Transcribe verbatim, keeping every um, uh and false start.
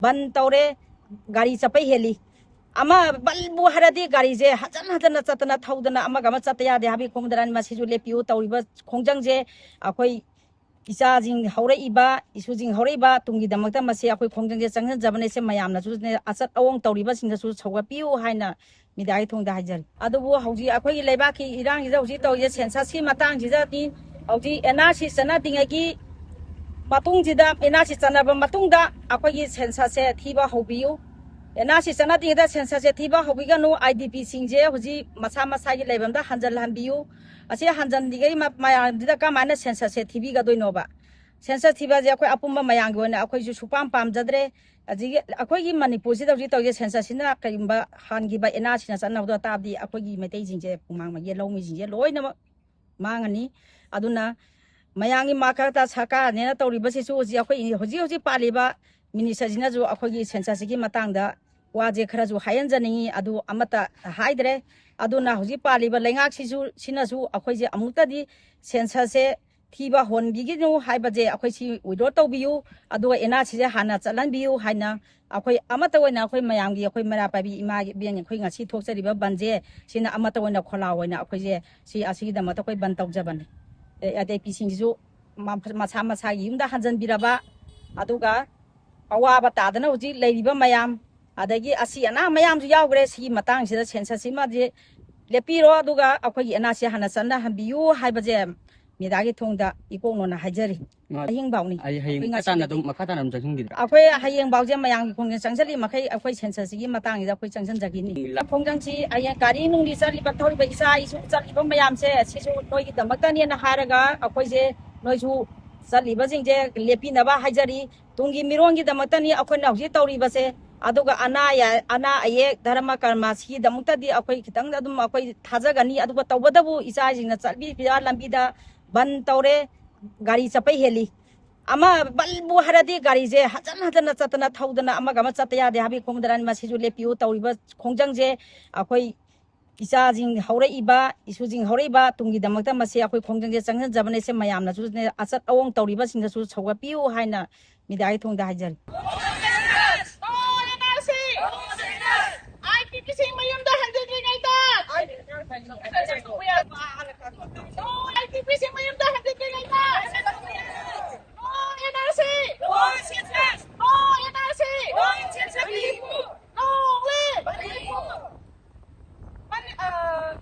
ꯕꯟ ꯇꯧꯔꯦ, ꯒꯥꯔꯤ ꯆꯠꯄ ꯍꯦꯜꯂꯤ꯫ ꯑꯃ ꯕꯟꯕꯨ ꯍꯥꯏꯔꯗꯤ ꯒꯥꯔꯤꯁꯦ ꯍꯟꯖꯟ ꯍꯟꯖꯟꯅ ꯆꯠꯇꯅ ꯊꯧꯗꯅ ꯑꯃꯒ ꯑꯃ ꯆꯠꯇ ꯌꯥꯗꯦ ꯍꯥꯏꯕꯒꯤ ꯈꯣꯡꯗꯅ ꯃꯁꯤꯁꯨ ꯂꯦꯞꯄꯤꯌꯨ꯫ ꯇꯧꯔꯤꯕ ꯈꯣꯡꯖꯪꯁꯦ ꯑꯩꯈꯣꯏ ꯏꯆꯥꯁꯤꯡ ꯍꯧꯔꯛꯏꯕ, ꯏꯁꯨꯁꯤꯡ ꯍꯧꯔꯛꯏꯕ ꯇꯨꯡꯒꯤꯗꯃꯛꯇ ꯃꯁꯤ ꯑꯩꯈꯣꯏ ꯈꯣꯡꯖꯪꯁꯦ ꯆꯪꯁꯤꯟꯖꯕꯅꯦ꯫ ꯁꯦ ꯃꯌꯥꯝꯅꯁꯨ ꯑꯆꯠ ꯑꯑꯣꯡ ꯇꯧꯔꯤꯕꯁꯤꯡꯗꯁꯨ ꯁꯧꯒꯠꯄꯤꯌꯨ ꯍꯥꯏꯅ ꯃꯤꯗꯤꯌꯥꯒꯤ ꯊꯣꯡꯗ ꯍꯥꯏꯖꯔꯤ꯫ ꯑꯗꯨꯕꯨ ꯍꯧꯖꯤꯛ ꯑꯩꯈꯣꯏꯒꯤ ꯂꯩꯕꯥꯛꯀꯤ ꯏꯔꯥꯡꯁꯤꯗ ꯍꯧꯖꯤꯛ ꯇꯧꯔꯤꯁꯦ ꯁꯦꯟꯁꯁꯀꯤ ꯃꯇꯥꯡꯁꯤꯗꯗꯤ ꯍꯧꯖꯤꯛ ꯑꯦꯟ ꯑꯥꯔ ꯁꯤ ꯆꯠꯅꯗ꯭ꯔꯤꯉꯩꯒꯤ ꯃꯇꯨꯡꯁꯤꯗ, ꯑꯦꯟ ꯑꯥꯔ ꯁꯤ ꯆꯠꯅꯕ ꯃꯇꯨꯡꯗ ꯑꯩꯈꯣꯏꯒꯤ ꯁꯦꯟꯁꯁꯁꯦ ꯊꯤꯕ ꯍꯧꯕꯤꯌꯨ꯫ ꯑꯦꯟ ꯑꯥꯔ ꯁꯤ ꯆꯠꯅꯗ꯭ꯔꯤꯉꯩꯗ ꯁꯦꯟꯁꯁꯁꯦ ꯊꯤꯕ ꯍꯧꯕꯤꯒꯅꯨ꯫ ꯑꯥꯏ ꯗꯤ ꯄꯤꯁꯤꯡꯁꯦ ꯍꯧꯖꯤꯛ ꯃꯁꯥ ꯃꯁꯥꯒꯤ ꯂꯩꯐꯝꯗ ꯍꯟꯖꯤꯜꯍꯟꯕꯤꯌꯨ꯫ ꯑꯁꯤ ꯍꯟꯖꯤꯟꯗ꯭ꯔꯤꯉꯩ ꯃ-, ꯃꯌꯥꯝꯁꯤꯗ ꯀꯃꯥꯏꯅ ꯁꯦꯟꯁꯁꯁꯦ ꯊꯤꯕꯤꯒꯗꯣꯏꯅꯣꯕ? ꯁꯦꯟꯁꯁ ꯊꯤꯕꯁꯦ ꯑꯩꯈꯣꯏ ꯑꯄꯨꯝꯕ ꯃꯌꯥꯝꯒꯤ ꯑꯣꯏꯅ ꯑꯩꯈꯣꯏꯁꯨ ꯁꯨꯄꯥꯝ ꯄꯥꯝꯖꯗ꯭ꯔꯦ꯫ ꯑꯗꯒꯤ ꯑꯩꯈꯣꯏꯒꯤ ꯃꯅꯤꯄꯨꯔꯁꯤꯗ ꯍꯧꯖꯤꯛ ꯇꯧꯔꯤꯁꯦ ꯁꯦꯟꯁꯁꯁꯤꯅ ꯀꯔꯤꯒꯨꯝꯕ ꯍꯥꯟꯈꯤꯕ ꯑꯦꯟ ꯑꯥꯔ ꯁꯤꯅ ꯆꯠꯅꯕꯗꯣ ꯇꯥꯕꯗꯤ ꯑꯩꯈꯣꯏꯒꯤ ꯃꯩꯇꯩꯁꯤꯡꯁꯦ ꯄꯨꯡꯃꯥꯡ ꯃꯥꯡꯉꯦ, ꯂꯧꯃꯤꯁꯤꯡꯁꯦ ꯂꯣꯏꯅꯃꯛ ꯃꯥꯡꯉꯅꯤ꯫ ꯑꯗꯨꯅ ꯃꯌꯥꯝꯒꯤ ꯃꯥꯔꯛꯇ ꯁꯔꯀꯥꯔꯅꯦꯅ ꯇꯧꯔꯤꯕꯁꯤꯁꯨ ꯍꯧꯖꯤꯛ ꯑꯩꯈꯣꯏ ꯍꯧꯖꯤꯛ ꯍꯧꯖꯤꯛ ꯄꯥꯜꯂꯤꯕ ꯃꯤꯅꯤꯁꯇꯔꯁꯤꯅꯁꯨ ꯑꯩꯈꯣꯏꯒꯤ ꯁꯦꯟꯁꯁꯁꯤꯒꯤ ꯃꯇꯥꯡꯗ ꯋꯥꯁꯦ ꯈꯔꯁꯨ ꯍꯥꯏꯍꯟꯖꯅꯤꯡꯉꯤ, ꯑꯗꯨ ꯑꯃꯠꯇ ꯍꯥꯏꯗ꯭ꯔꯦ꯫ ꯑꯗꯨꯅ ꯍꯧꯖꯤꯛ ꯄꯥꯜꯂꯤꯕ ꯂꯩꯉꯥꯛꯁꯤꯁꯨ, ꯁꯤꯅꯁꯨ ꯑꯩꯈꯣꯏꯁꯦ ꯑꯃꯨꯛꯇꯗꯤ ꯁꯦꯟꯁꯁꯁꯦ ꯊꯤꯕ ꯍꯣꯟꯕꯤꯒꯅꯨ ꯍꯥꯏꯕꯁꯦ ꯑꯩꯈꯣꯏ ꯁꯤ ꯋꯤꯗ꯭ꯔꯣ ꯇꯧꯕꯤꯌꯨ, ꯑꯗꯨꯒ ꯑꯦꯟ ꯑꯥꯔ ꯁꯤꯁꯦ ꯍꯥꯟꯅ ꯆꯠꯍꯟꯕꯤꯌꯨ ꯍꯥꯏꯅ ꯑꯩꯈꯣꯏ ꯑꯃꯠꯇ ꯑꯣꯏꯅ ꯑꯩꯈꯣꯏ ꯃꯌꯥꯝꯒꯤ, ꯑꯩꯈꯣꯏ ꯃꯩꯔꯥ ꯄꯥꯏꯕꯤ ꯏꯃꯥꯒꯤ ꯏꯕꯦꯟ, ꯑꯩꯈꯣꯏ ꯉꯁꯤ ꯊꯣꯛꯆꯔꯤꯕ ꯕꯟꯁꯦ, ꯁꯤꯅ ꯑꯃꯠꯇ ꯑꯣꯏꯅ ꯈꯣꯜꯂꯥꯎ ꯑꯣꯏꯅ ꯑꯩꯈꯣꯏꯁꯦ ꯁꯤ ꯑꯁꯤꯒꯤꯗꯃꯛꯇ ꯑꯩꯈꯣꯏ ꯕꯟ ꯇꯧꯖꯕꯅꯤ꯫ ꯑꯦ, ꯑꯇꯩ ꯄꯤꯁꯤꯡꯁꯤꯁꯨ ꯃ-, ꯃꯁꯥ ꯃꯁꯥꯒꯤ ꯌꯨꯝꯗ ꯍꯟꯖꯟꯕꯤꯔꯕ, ꯑꯗꯨꯒ ꯑꯋꯥꯕ ꯇꯥꯗꯅ ꯍꯧꯖꯤꯛ ꯂꯩꯔꯤꯕ ꯃꯌꯥꯝ, ꯑꯗꯒꯤ ꯑꯁꯤ ꯑꯅꯥ ꯃꯌꯥꯝꯁꯨ ꯌꯥꯎꯈ꯭ꯔꯦ꯫ ꯁꯤꯒꯤ ꯃꯇꯥꯡꯁꯤꯗ ꯁꯦꯟꯁꯁꯁꯤꯃꯗꯤ ꯂꯦꯞꯄꯤꯔꯣ, ꯑꯗꯨꯒ ꯑꯩꯈꯣꯏꯒꯤ ꯑꯦꯟ ꯑꯥꯔ ꯁꯤ ꯍꯥꯟꯅ ꯆꯠꯅꯍꯟꯕꯤꯌꯨ ꯍꯥꯏꯕꯁꯦ ꯃꯦꯗꯤꯌꯥꯒꯤ ꯊꯣꯡꯗ ꯏꯀꯣꯛꯅꯣꯅ ꯍꯥꯏꯖꯔꯤ꯫ ꯉꯥ-, ꯍꯌꯦꯡꯐꯥꯎꯅꯤ꯫ ꯑꯩ ꯍꯌꯦꯡ ꯑꯩꯈꯣꯏ ꯃꯈꯥ ꯇꯥꯅ ꯉꯁꯤ ꯑꯗꯨꯝ, ꯃꯈꯥ ꯇꯥꯅ ꯑꯗꯨꯝ ꯆꯪꯁꯤꯟꯈꯤꯗ꯭ꯔꯥ? ꯑꯩꯈꯣꯏ ꯍꯌꯦꯡꯐꯥꯎꯁꯦ ꯃꯌꯥꯝꯒꯤ ꯈꯣꯡꯖꯪ ꯆꯪꯁꯤꯜꯂꯤ ꯃꯈꯩ ꯑꯩꯈꯣꯏ ꯁꯦꯟꯁꯁꯁꯤꯒꯤ ꯃꯇꯥꯡꯁꯤꯗ ꯑꯩꯈꯣꯏ ꯆꯪꯁꯤꯟꯖꯈꯤꯅꯤ꯫ ꯂ- ꯈꯣꯡꯖꯪꯁꯤ ꯍꯌꯦꯡ ꯒꯥꯔꯤ ꯅꯨꯡꯂꯤ ꯆꯠꯂꯤꯕ, ꯊꯧꯔꯤꯕ ꯏꯆꯥ ꯏꯁꯨ ꯆꯠꯂꯤꯕ ꯃꯌꯥꯝꯁꯦ ꯁꯤꯁꯨ ꯅꯣꯏꯒꯤꯗꯃꯛꯇꯅꯦꯅ ꯍꯥꯏꯔꯒ ꯑꯩꯈꯣꯏꯁꯦ ꯅꯣꯏꯁꯨ ꯆꯠꯂꯤꯕꯁꯤꯡꯁꯦ ꯂꯦꯞꯄꯤꯅꯕ ꯍꯥꯏꯖꯔꯤ꯫ ꯇꯨꯡꯒꯤ ꯃꯤꯔꯣꯟꯒꯤꯗꯃꯛꯇꯅꯤ ꯑꯩꯈꯣꯏꯅ ꯍꯧꯖꯤꯛ ꯇꯧꯔꯤꯕꯁꯦ꯫ ꯑꯗꯨꯒ ꯑꯅꯥ ꯑꯌꯦ-, ꯑꯅꯥ ꯑꯌꯦꯛ, ꯙꯔꯃ ꯀꯔꯃ ꯁꯤꯒꯤꯗꯃꯛꯇꯗꯤ ꯑꯩꯈꯣꯏ ꯈꯤꯇꯪ ꯑꯗꯨꯝ ꯑꯩꯈꯣꯏ ꯊꯥꯖꯒꯅꯤ꯫ ꯑꯗꯨꯒ ꯇꯧꯕꯇꯕꯨ ꯏꯆꯥꯁꯤꯡꯅ ꯆꯠꯄꯤꯕ ꯂꯝꯕꯤꯗ ꯕꯟ ꯇꯧꯔꯦ, ꯒꯥꯔꯤ ꯆꯠꯄ ꯍꯦꯜꯂꯤ꯫ ꯑꯃ ꯕꯟꯕꯨ ꯍꯥꯏꯔꯗꯤ ꯒꯥꯔꯤꯁꯦ ꯍꯟꯖꯟ ꯍꯟꯖꯟꯅ ꯆꯠꯇꯅ ꯊꯧꯗꯅ ꯑꯃꯒ ꯑꯃ ꯆꯠꯇ ꯌꯥꯗꯦ ꯍꯥꯏꯕꯒꯤ ꯈꯣꯡꯗꯅ ꯃꯁꯤꯁꯨ ꯂꯦꯞꯄꯤꯌꯨ꯫ ꯇꯧꯔꯤꯕ ꯈꯣꯡꯖꯪꯁꯦ ꯑꯩꯈꯣꯏ ꯏꯆꯥꯁꯤꯡ ꯍꯧꯔꯛꯏꯕ, ꯏꯁꯨꯁꯤꯡ ꯍꯧꯔꯛꯏꯕ ꯇꯨꯡꯒꯤꯗꯃꯛꯇ ꯃꯁꯤ ꯑꯩꯈꯣꯏ ꯈꯣꯡꯖꯪꯁꯦ ꯆꯪꯁꯤꯟꯖꯕꯅꯦ꯫ ꯁꯦ ꯃꯌꯥꯝꯅꯁꯨ ꯑꯆꯠ ꯑꯑꯣꯡ ꯇꯧꯔꯤꯕꯁꯤꯡꯗꯁꯨ ꯁꯧꯒꯠꯄꯤꯌꯨ ꯍꯥꯏꯅ ꯃꯤꯗꯤꯌꯥꯒꯤ ꯊꯣꯡꯗ ꯍꯥꯏꯖꯔꯤ꯫ No, I D P ꯁꯤꯡ ꯃꯌꯨꯝꯗ ꯍꯟꯖꯤꯟꯗ꯭ꯔꯤꯉꯩꯗ! No N R C! No N R C! No! Mani-, uh,